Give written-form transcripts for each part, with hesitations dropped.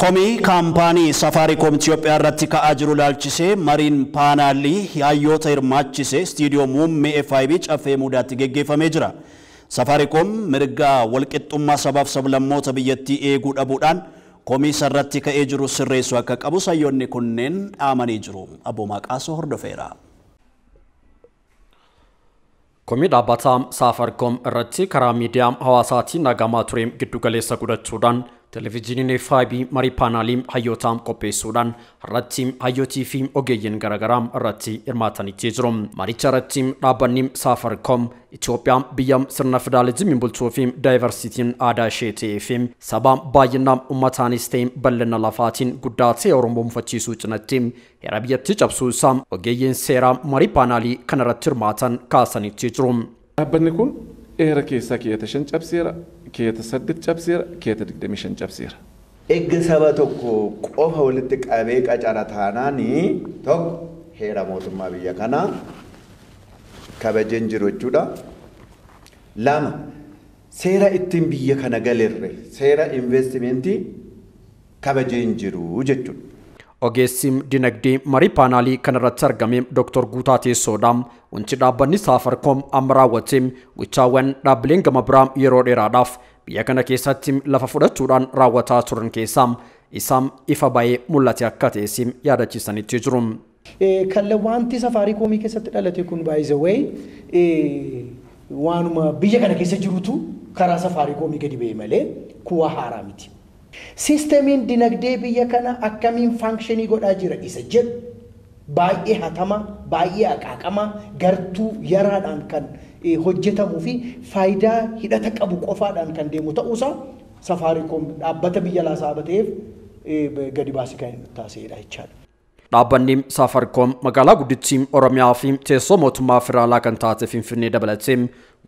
Komii kaampaanii Safaariikoom Itoophiyaa irratti ka'aa jiru laalchisee mariin paanaalii hayyoota hirmaachise istiidiyoo muummee FIB Caffee Muudaatti geggeeffamee jira. Safaariikoom mirga walqixxummaa sabaaf sablammoota biyyattii eeguu dhabuudhaan komii isarratti ka'ee jiru sirreessuu akka qabu hayyoonni kunneen dhaamanii jiru. Abboomaa Qaasoo hordofeera. Komii dhaabbataa Safaariikoom irratti karaa miidiyaa hawaasaatiin dhagamaa ture giddugaleessa godhachuudhaan Televiziiniin FIB marii paanaalii hayyootaa qopheessuudhaan irratti hayyootii fi ogeeyyiin garaagaraa irratti hirmaatanii jiru. Maricha irratti dhaabbanni Safaariikoom Itoophiyaa biyya sirna federaalizimiin bulchuu fi daayivarsiitiin aadaa ishee ta'ee fi saba baay'ina uummataanis ta'e bal'ina lafaatiin guddaa ta'e Oromoo mufachiisuu cinatti heera biyyattii cabsuu isaa ogeeyyiin seeraa marii paanaalii kanarratti hirmaatan kaasanii jiru. Dhaabbanni kun heera keessaa keeyyata 5 cabseera, keeyyata 8 cabseera, keeyyata 25 cabseera. Eegga saba tokko qofa walitti qabee qacara taanaanii tokko heera mootummaa biyya kanaa kabajeen jiru jechuudha. Lama, seera ittiin biyya kana galerre seera investimentii kabajeen jiru jechuudha. Ogeessi dinagdee marii paanaalii kanarratti argame Dr. Guutaa Teessoodha. Wanti dhaabbanni Safaariikoom amma raawwate gochaawwan dhaabbileen gama biraa yeroo dheeraadhaaf biyya kana keessatti lafa fudhachuudhaan raawwataa turan keessaa isaan ifa ba'ee mul'ate akka ta'es yaadachiisanitti jiru. Kan wanti Safaariikoomii keessatti dhalate kun by the way waanuma biyya kana keessa jirutu karaa Safaariikoomii gadi ba'e malee kuwaa haaraa miti. Siistemiin dinagdee biyya kana akkamiin faankishinii godhaa jira isa jedhu baay'ee hatama, baay'ee aqaaqama, gartuu yaraadhaan kan hojjetamuu fi faayidaa hidhata qabu qofaadhaan kan deemu ta'uusaa Safaariikoom dhaabbata biyya laasaa ta'eef gadi baasee kan inni taasisedha jechaadha. Dhaabbanni Safaariikoom magaalaa guddittii Oromiyaa fi teessoo mootummaa federaalaa kan taate Finfinnee dabalatee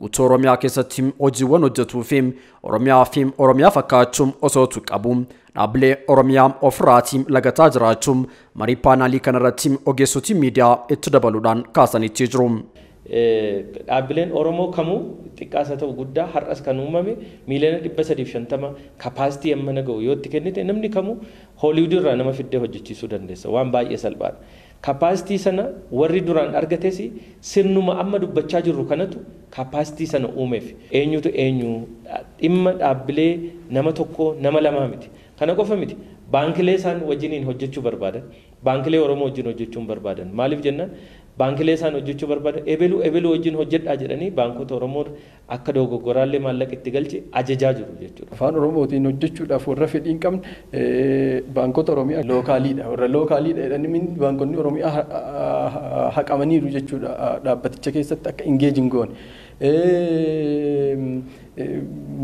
guutuu Oromiyaa keessatti hojiiwwan hojjetuu fi Oromiyaa fi Oromiyaa fakkaachuun osoo qabu dhaabbilee Oromiyaa ofirraatii lagataa jiraachuun marii paanaalii kanarratti ogeessoti miidiyaa itti dabaluudhaan kaasanitti jiru. Dhaabbileen Oromoo kamuu xiqqaas haa ta'u guddaa har'as kan uumame miiliyoona 350 kapaasitii amma na ga'u yoo itti kennite namni kamuu Hooliwud irraa nama fiddee hojjechiisuu dandeessa waan baay'ee salphaadha. Kapaasitii sana warri duraan argates sirnuma amma dubbachaa jirru kanatu kapaasitii sana uumeef eenyutu eenyu dhimma dhaabbilee nama tokko nama lamaa miti. Kana qofa miti baankilee isaan wajjiniin hojjechuu barbaadan baankilee Oromoo wajjin hojjechuu barbaadan maaliif jennaan baankilee isaan hojjechuu barbaadan ebeluu ebeluu wajjin hojjedhaa jedhanii baankota Oromoo akka dogoggoraallee maallaqa itti galche ajajaa jiru jechuudha. Afaan Oromootiin hojjechuudhaaf warra fedhii hin qabne baankota Oromiyaa lookaaliidha. Warra lookaaliidha jedhanii baankonni Oromiyaa haqamaniiru jechuudha dhaabbaticha keessatti akka ingeejin goone.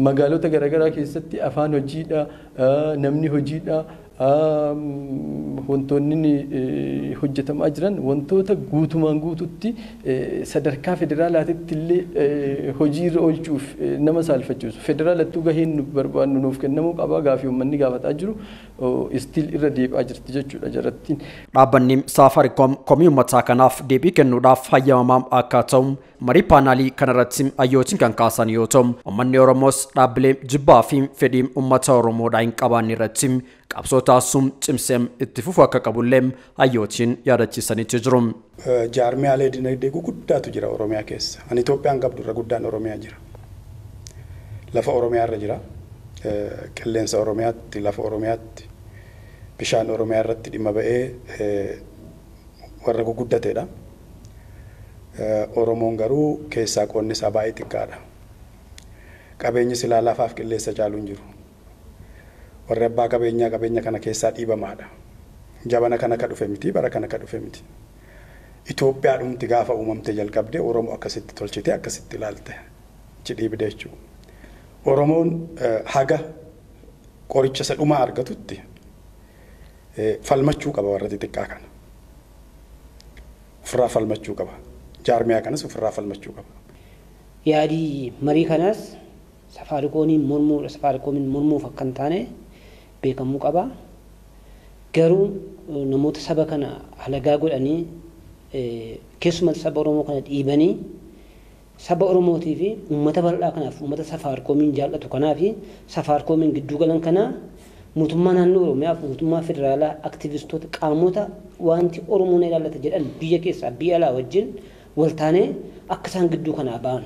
Magaalota garaagaraa keessatti afaan hojiidha, namni hojiidha, wantoonni hojjetamaa jiran wantoota guutumaan guututti sadarkaa federaalaatitti illee hojiirra oolchuuf nama saalfachiisu. Federaalattuu gaheen nu barbaannu nuuf kennamuu qaba gaafii uummanni gaafataa jiru istiil irra deebi'aa jirti jechuudha jarattiin. Dhaabbanni Safaariikoom komii uummataa kanaaf deebii kennuudhaaf hayyamamaa akka ta'u marii paanaalii kanarratti hayyootiin kan kaasan yoo ta'u uummanni Oromoos dhaabbilee jibbaa fi fedhii uummata Oromoodhaa hin qabaanne irratti qabsoo taasisuun cimsee itti fufuu akka qabullee hayyootiin yaadachiisanitti jiru. Jaarmiyaalee dinagdee guguddaatu jira Oromiyaa keessa. Ani Itoophiyaan qabdu irra guddaan Oromiyaa jira. Lafa Oromiyaa irra jira. Qilleensa Oromiyaatti, lafa Oromiyaatti, bishaan Oromiyaa irratti dhimma ba'ee warra guguddateedha. Oromoon garuu keessaa qoonni isaa baay'ee xiqqaadha. Qabeenyi silaa lafaaf qilleensa caalu hin jiru. Warri abbaa qabeenyaa qabeenya kana keessaa dhiibamaadha. Jabana kana ka dhufe miti, bara kana ka dhufe miti. Itoophiyaa dhumti gaafa uumamte jalqabdee Oromoo akkasitti tolchite akkasitti ilaalte achi dhiibde jechuudha. Oromoon haga qoricha isa dhumaa argatutti falmachuu qaba warra xixiqqaa kana. Ofirraa falmachuu qaba. Jaarmiyaa kanas ofirraa falmachuu qaba. Yaadii marii kanas Safaariikoomiin mormuudha. Safaariikoomiin mormuuf akka hin taane beekamuu qaba. Garuu namoota saba kana halagaa godhanii keessumaa saba Oromoo kana dhiibanii saba Oromootii fi uummata bal'aa kanaaf uummata Safaariikoomiin jaallatu kanaa fi Safaariikoomiin gidduu galan kana Mootummaa naannoo Oromiyaa fi mootummaa federaalaa, aktivistoota, qaamota wanti Oromoon ilaallata jedhan biyya keessaa biyya alaa wajjin waltaanee akka isaan gidduu kanaa ba'an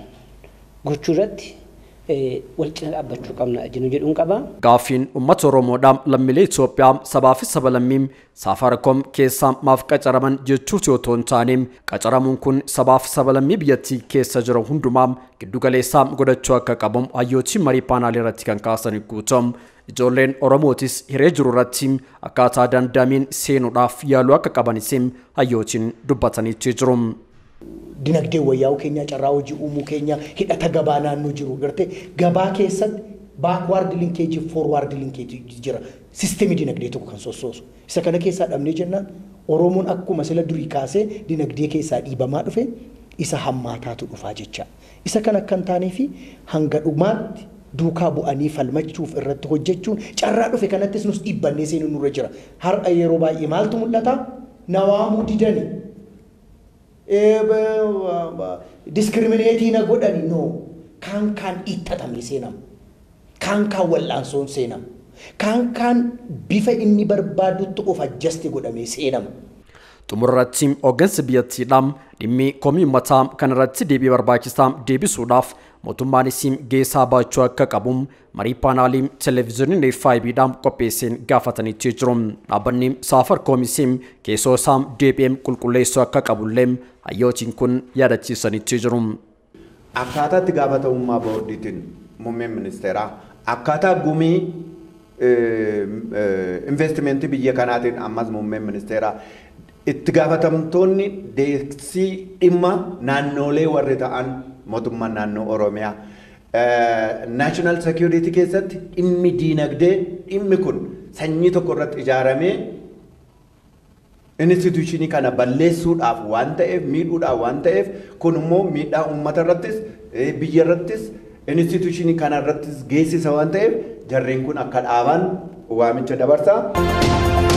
gochuu irratti wal cina dhaabbachuu qabna jennu jedhuun qaba. Gaaffiin uummata Oromoodhaan lammiilee Itoophiyaa sabaa fi sablammiin Saafaariikoom keessaa maaf qacaraman jechuuti otoo hin taane, qacaramuun kun sabaa fi sablammii biyyattii keessa jiran hundumaa giddugaleessaa godhachuu akka qabu hayyootiin marii paanaalii irratti kan kaasan guutum. Ijoolleen Oromootis hiree jiru irratti akkaataa danda'ameen seenuudhaaf yaaluu akka qabanis hayyootiin dubbataniitti jiru. Dinagdee wayyaa'uu keenya, carraa hojii uumuu keenya, hidhata gabaa naannoo jiru gartee gabaa keessatti backward linkage, forward linkage jira. Sisteemii dinagdee tokko kan sossoosu. Isa kana keessaa dhabnee jennaan Oromoon akkuma sila durii kaasee dinagdee keessaa dhiibamaa dhufe isa hammaataatu dhufaa jecha. Isa kana akka hin taanee fi hanga dhumaatti duukaa bu'anii falmachuuf irratti hojjechuun carraa dhufe kanattis nus dhiibbannee seenuu nurra jira. Har'a yeroo baay'ee maaltu mul'ata? Nawaamuu didani. Discriminate na godhani, no. Kaan kaan dhiittatamee seenama. Kaan kaan wal'aansoon seenama. Kaan kaan bifa inni barbaadutti of adjust godhamee seenama. Xumurratti hooggansi biyyattiidhaan dhimmi komii uummataa kanarratti deebii barbaachisaa deebisuudhaaf mootummaanis geessaa baachuu akka qabu marii paanaalii televezyiiniin FIBdhaan qopheesseen gaafataniitti jiru. Dhaabbanni Saafaariikoomis keessoo isaa deebi'ee qulqulleessuu akka qabullee hayyootiin kun yaadachiisaniitti jiru. Akkaataa itti gaafatamummaa boordiitiin muummeen ministeeraa, akkaataa gumii investimentii biyya kanaatiin ammas muummeen ministeeraa, itti gaafatamtoonni deeksii dhimma naannolee warri ta'an mootummaan naannoo Oromiyaa, national security keessatti dhimmi diinagdee, dhimmi kun sanyii tokko irratti ijaaramee instituushinii kana balleessuudhaaf waan ta'eef, miidhuudhaaf waan ta'eef, kun immoo miidhaa uummata irrattis, biyya irrattis, instituushinii kana irrattis geessisa waan ta'eef, jarreen kun akka dhaaban waamicha dabarsaa.